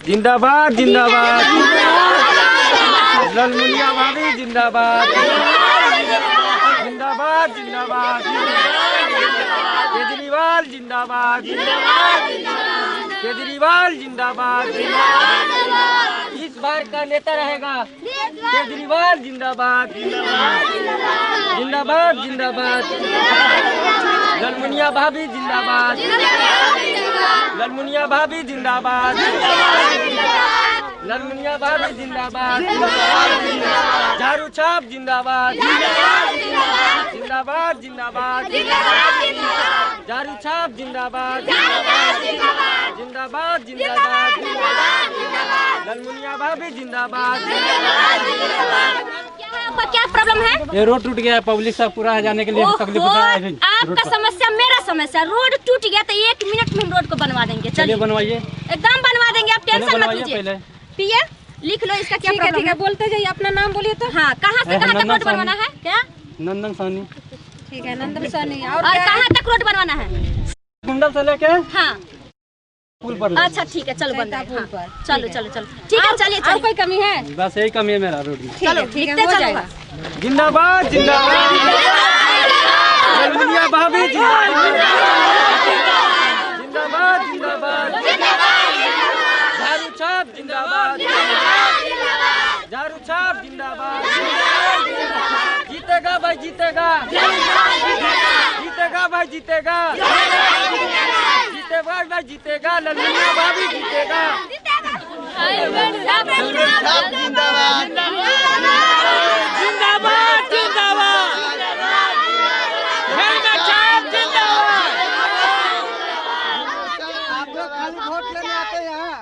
जिंदाबाद जिंदाबाद, ललमुनिया भाभी जिंदाबाद, जिंदाबाद जिंदाबाद, केजरीवाल जिंदाबाद, केजरीवाल जिंदाबाद। इस बार का नेता रहेगा केजरीवाल जिंदाबाद, जिंदाबाद जिंदाबाद, ललमुनिया भाभी जिंदाबाद, ललमुनिया भाभी जिंदाबाद, ललमुनिया भाभी जिंदाबाद, झाड़ू छाप जिंदाबाद, जिंदाबाद जिंदाबाद, झाड़ू छाप जिंदाबाद, जिंदाबाद जिंदाबाद, ललमुनिया भाभी जिंदाबाद। क्या है आपका, क्या प्रॉब्लम है? ये रोड टूट गया है, पब्लिक सब पूरा है जाने के लिए तकलीफ होता है। आपका समस्या मेरा समस्या, रोड टूट गया तो 1 मिनट में हम रोड को बनवा देंगे। चलिए बनवाइए, एकदम बनवा देंगे, आप टेंशन मत बनवाइए लीजिए। पहले। पिए लिख लो इसका क्या प्रॉब्लम ठीक है, बोलते जाइए, अपना नाम बोलिए तो। हाँ, कहाँ से कहाँ तक नंदन रोड बनवाना है? क्या नंदन साहनी। ठीक है, नंदन साहनी। और कहाँ तक रोड बनवाना है? कुंडल से लेके हाँ पुल पर। अच्छा ठीक है, चलो बन रहा है। चलो चलो चलो ठीक है, चलिए। और कोई कमी है? बस यही कमी है मेरा रोड में। चलो ठीक है, हो जाएगा। जिंदाबाद जिंदाबाद, ललमुनिया भाभी जिंदाबाद, जिंदाबाद जिंदाबाद, झाड़ू छाप जिंदाबाद, झाड़ू छाप जिंदाबाद, जीतेगा भाई जीतेगा, जीतेगा भाई जीतेगा, जीतेगा भाई जीतेगा, ललमुनिया भाभी जीतेगा। जिंदाबाद जिंदाबाद, हेलमेट छाप जिंदाबाद। आप लोग खाली वोट लेने आते हैं यहाँ।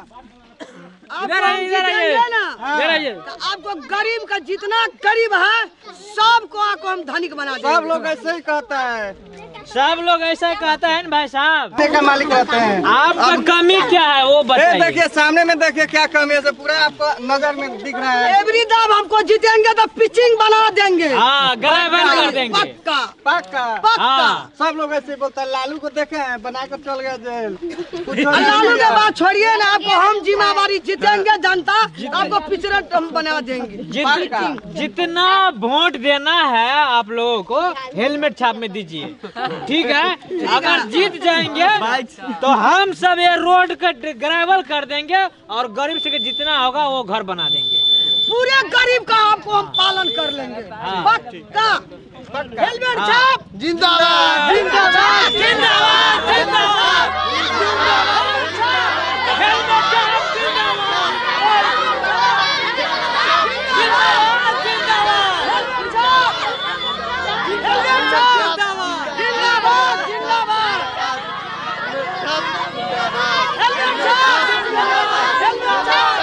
इधर आइए, इधर आइए, इधर आइए। आपको गरीब का जितना गरीब है सबको आपको हम धनिक बना देंगे। सब लोग ऐसे ही कहता है, सब लोग ऐसा कहता है ना भाई साहब। का मालिक रहते हैं। आपका कमी क्या है वो बताइए। देखिए सामने में देखिए क्या कमी है, पूरा आपको नजर में दिख रहा है। एवरी दाम हमको जीतेंगे तो पिचिंग बना देंगे। हाँ, ग्रेवल कर देंगे। पक्का पक्का पक्का। सब लोग ऐसे बोलता है। लालू को देखे हैं बना कर चल गया जेल। लालू के बात छोड़िए ना, आपको हम जिम्मेवारी जीतेंगे जनता, आपको पिचर हम बना देंगे। जितना वोट देना है आप लोगों को हेलमेट छाप में दीजिए, ठीक है? अगर जीत जाएंगे तो हम सब ये रोड का ग्रेवल कर देंगे और गरीब से जितना होगा वो घर बना देंगे। पूरे गरीब का आपको हम पालन कर लेंगे। पक्का। हेलमेट छाप जिंदाबाद जिंदाबाद जिंदाबाद जिंदाबाद, हेलमेट छाप जिंदाबाद, जिंदाबाद जिंदाबाद, जिंदाबाद जिंदाबाद, हेलमेट छाप, हेलमेट छाप।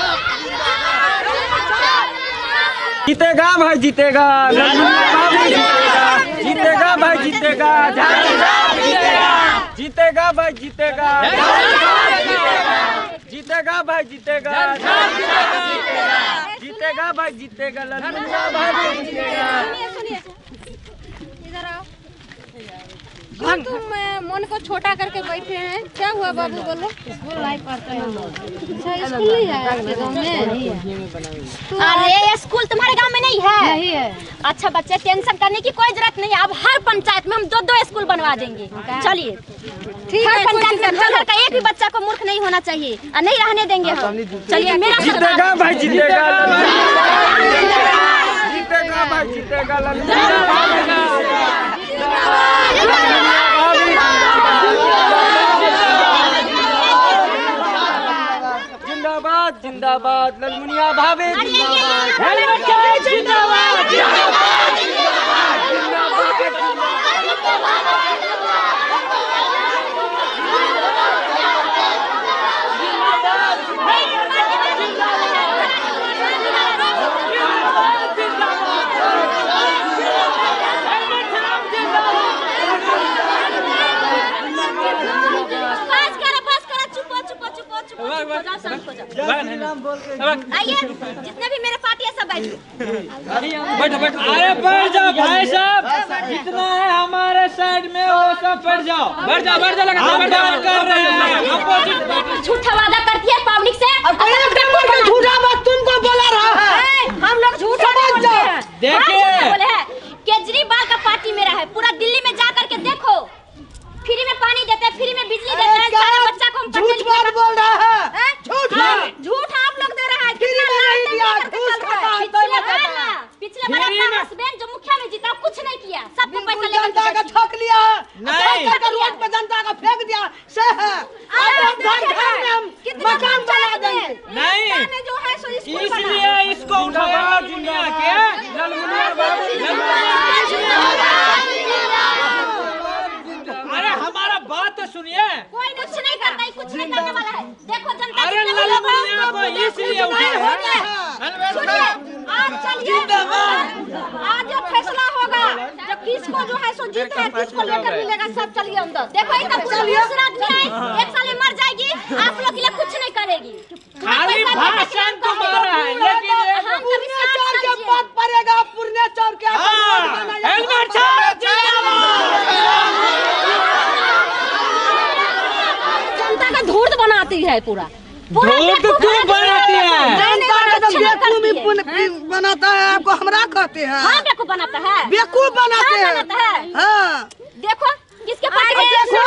जीतेगा भाई जीतेगा, जीतेगा, जीतेगा भाई जीतेगा, जीतेगा भाई जीतेगा, जीतेगा भाई जीतेगा, जीतेगा भाई जीतेगा, ललमुनिया भाभी जीतेगा। सुनिए, इधर आओ। क्यों तुम मन को छोटा करके बैठे हैं? क्या हुआ बाबू बोलो? स्कूल नहीं पढ़ते हैं। अच्छा, स्कूल नहीं है आपके गाँव में? अरे स्कूल तुम्हारे गांव में नहीं है? नहीं है। अच्छा बच्चे, टेंशन करने की कोई जरूरत नहीं है। अब हर पंचायत में हम 2-2 स्कूल बनवा देंगे। चलिए ठीक हर है, पंचायत में हर घर का एक भी बच्चा को मूर्ख नहीं होना चाहिए और नहीं रहने देंगे हम। चलिए मेरा जीतेगा भाई जीतेगा, जीतेगा भाई जीतेगा, जिंदाबाद जिंदाबाद, ललमुनिया भाभी जिंदाबाद, हेलमेट छाप जिंदाबाद, जिंदाबाद बस करो, बस करो, चुप हो, चुप हो, चुप हो, चुप हो, चुप हो जाओ, शांत हो जाओ। आइए जितने भी मेरे पार्टी है सब बैठो। बैठो बैठो। अरे बैठ जाओ भाई साहब, जितना है हमारे साइड में वो सब बैठ जाओ, बैठ जाओ, बैठ जाओ, हम बात कर रहे हैं। अपोजिट झूठा वादा करती है पब्लिक से। देखो जनता अरे जितने भी लोग हैं, ललमुनिया को इसलिए उठे हैं। सुनिए, आज चलिए, आज जो फैसला होगा, जो किसको जो है सो जीत है, किसको लेकर मिलेगा, सब चलिए अंदर। देखो ये तो दूसरा आदमी है, एक साल में मर जाएगी, आप लोग के लिए कुछ नहीं करेगी। खाली भाषण तुम्हारा है, लेकिन हम कभी पुरने 60 चौर साल के जिए। पद पड़ेगा, पुरने चौर के हाँ, हेलमेट छाप जिंदाबाद। जनता का धूर्त बनाती है पूरा पूरा धूर्त बेवकूफ क्यों बनाती है? नहीं, नहीं, जनता का तो अच्छे नहीं बेवकूफ करती है। बनाता है, आपको हमरा कहते हैं हाँ बेवकूफ बनाता है, बेवकूफ बनाते हाँ, हैं। बनाता है। हाँ देखो किसके पार्टी अरे में देखो,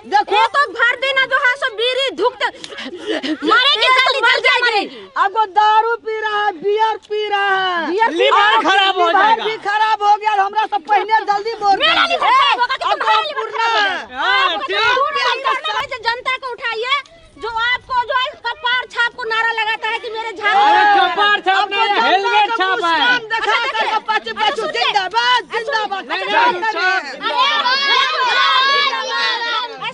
देखो। ये तो भर देना जो है सो बीड़ी धुकते मरेगी, जल्दी मर जल्दी जाएगी। मरेगी। आपको दारू पी रहा है, बियर पी रहा है, लीवर खराब हो लीवर जाएगा। भी खराब हो गया। हमरा सब पहले जल्दी बोल मेरा लीवर खराब होगा कि आपको तुम्हारा लीवर पुरना खराब है। होगा? हाँ, आपको ठीक। तो दूर नहीं करना है, जो जनता को उठाइए, जो आपको जो है कपार छाप को नारा लगाता है कि मेरे झाड़ू अरे छाप। कपार छाप आपको नहीं, जनता हेलमेट का छाप है। मुस्कान देखा अच्छा, देखिए। करके पाछू अच्छा, पाछू सुनिए। जिंदाबाद जिंदाबाद। नहीं, अच्छा, नहीं, करते हैं। अरे,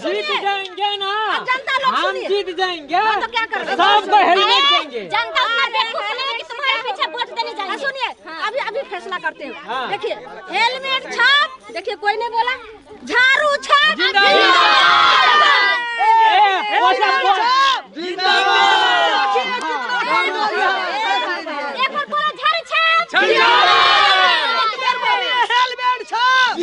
जीत सुनिए। जाएंगे ना, जनता लोग हम सुनिए। जीत जाएंगे, हाँ, तो क्या करोगे? सबको हेलमेट देंगे। जनता उतना बेवकूफ नहीं है कि तुम्हारे पीछे वोट देने जाएंगे। सुनिए, अभी अभी फैसला करते हैं। हाँ। देखिए हेलमेट छाप, देखिए कोई नहीं बोला, झाड़ू छाप जिंदाबाद। ए, वो सब एक और बोला झाड़ू छाप। हेलमेट छाप।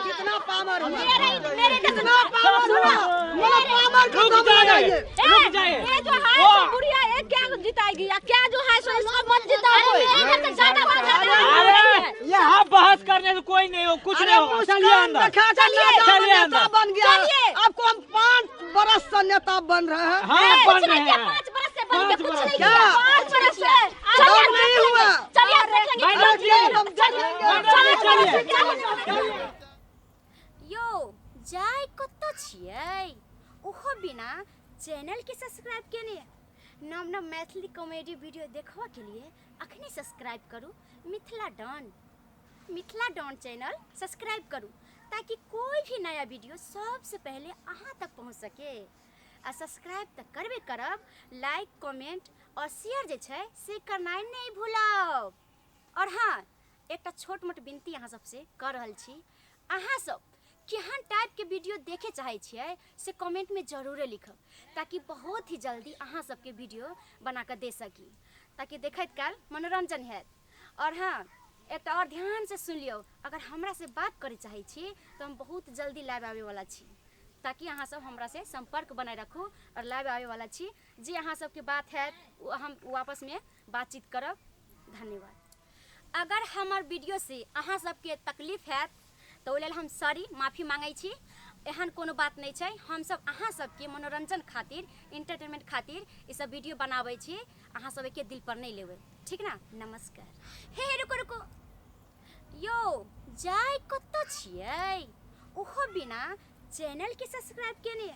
कितना पावर हुआ, मेरे मेरे कितना पावर हुआ, मेरा पावर रुक खत्म हो जाइए, जाइए। रुक जाइए। ये जो है सो बुढ़िया ये क्या जिताएगी या क्या जो है सो इसको मत जिताओ कोई। मेरे घर से ज्यादा बात है। अरे यहाँ बहस करने से कोई नहीं हो, कुछ अरे नहीं होगा। चलिए मुस्कान अंदर, देखा कर चलिए नेता अंदर। बन गया। चलिए। आपको हम 5 बरस से नेता बन रहे हैं। हाँ कुछ बन नहीं रहे किया, हैं। 5 बरस से बन गया, 5 कुछ बरस नहीं से। किया, 5 बरस से। दौड़ नहीं हुआ। चलिए आप देख लेंगे। मैडम जी, हम देख लेंगे। मैडम जी, चलिए। यो जाय कतऽ छियै ओहो बिना चैनल के सब्सक्राइब केने। नव नव मैथिली कॉमेडी वीडियो देखबा के लिए अखने सब्सक्राइब करू Mithila Don, Mithila Don channel subscribe करू ताकि कोई भी नया वीडियो सबसे पहले अहाँ तक पहुँच सके। आ सब्सक्राइब तऽ करबे करब, लाइक कमेंट और शेयर जे छै से करनाइ नहि भूलब। और हाँ, एकटा छोट मोट विनती अहाँ सबसे कऽ रहल छी, अहाँ सब केहन टाइपके वीडियो देखे चाहै छियै से कमेंटमे जरूरे लिखब ताकि बहुत ही जल्दी अहाँ सबके वीडियो बना कऽ दे सकी, ताकि देखैत काल मनोरंजन हैत। और हाँ, एकटा और ध्यान से सुनि लियौ, अगर हमरा से बात करे चाहै छी तऽ हम बहुत जल्दी लाइव आबैवला छी, ताकि अहाँ सब हमरा से संपर्क बनाए रखू और लाइव आबैवला छी। जे अहाँ सबके बात हैत ओ हम आपसमे बातचीत करब। धन्यवाद। अगर हमर वीडियो से अहाँ सबके तकलीफ हैत तऽ ओहि लेल हम सॉरी माफी मांगै छी। एहन कोनो बात नहि छै, हमसब अहाँ सबके मनोरंजन खातिर, एंटरटेनमेंट खातिर ई सब वीडियो बनाबै छी। अहाँ सब एके दिल पर नहि लेबै, ठीक ना? नमस्कार। हे हे रुको रुको, यो जाय कतऽ छियै ओहो बिना चैनल के सब्सक्राइब केने।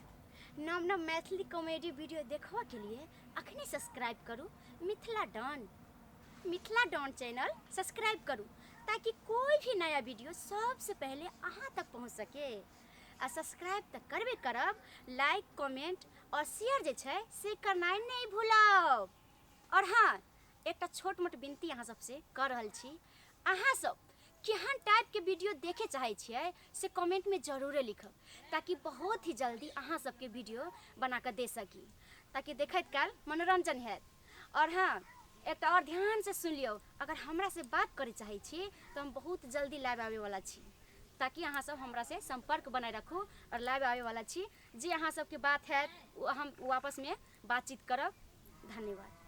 नव नव मैथिली कॉमेडी वीडियो देखबा के लिए अखने सब्सक्राइब करू Mithila Don, Mithila Don channel subscribe करू ताकि कोई भी नया वीडियो सबसे पहले अहाँ तक पहुँच सके। आ सब्सक्राइब तऽ करबे करब, लाइक कमेंट और शेयर जे छै से करनाइ नहि भूलब। और हाँ, एकटा छोट मोट विनती अहाँ सबसे कऽ रहल छी, अहाँ सब केहन टाइपके वीडियो देखे चाहै छियै से कमेंटमे जरूरे लिखब ताकि बहुत ही जल्दी अहाँ सबके वीडियो बना कऽ दे सकी, ताकि देखैत काल मनोरंजन हैत। और हाँ, एकटा और ध्यान से सुनि लियौ, अगर हमरा से बात करे चाहै छी तऽ हम बहुत जल्दी लाइव आबैवला छी, ताकि अहाँ सब हमरा से संपर्क बनाए रखू और लाइव आबैवला छी। जे अहाँ सबके बात हैत ओ हम आपसमे बातचीत करब। धन्यवाद।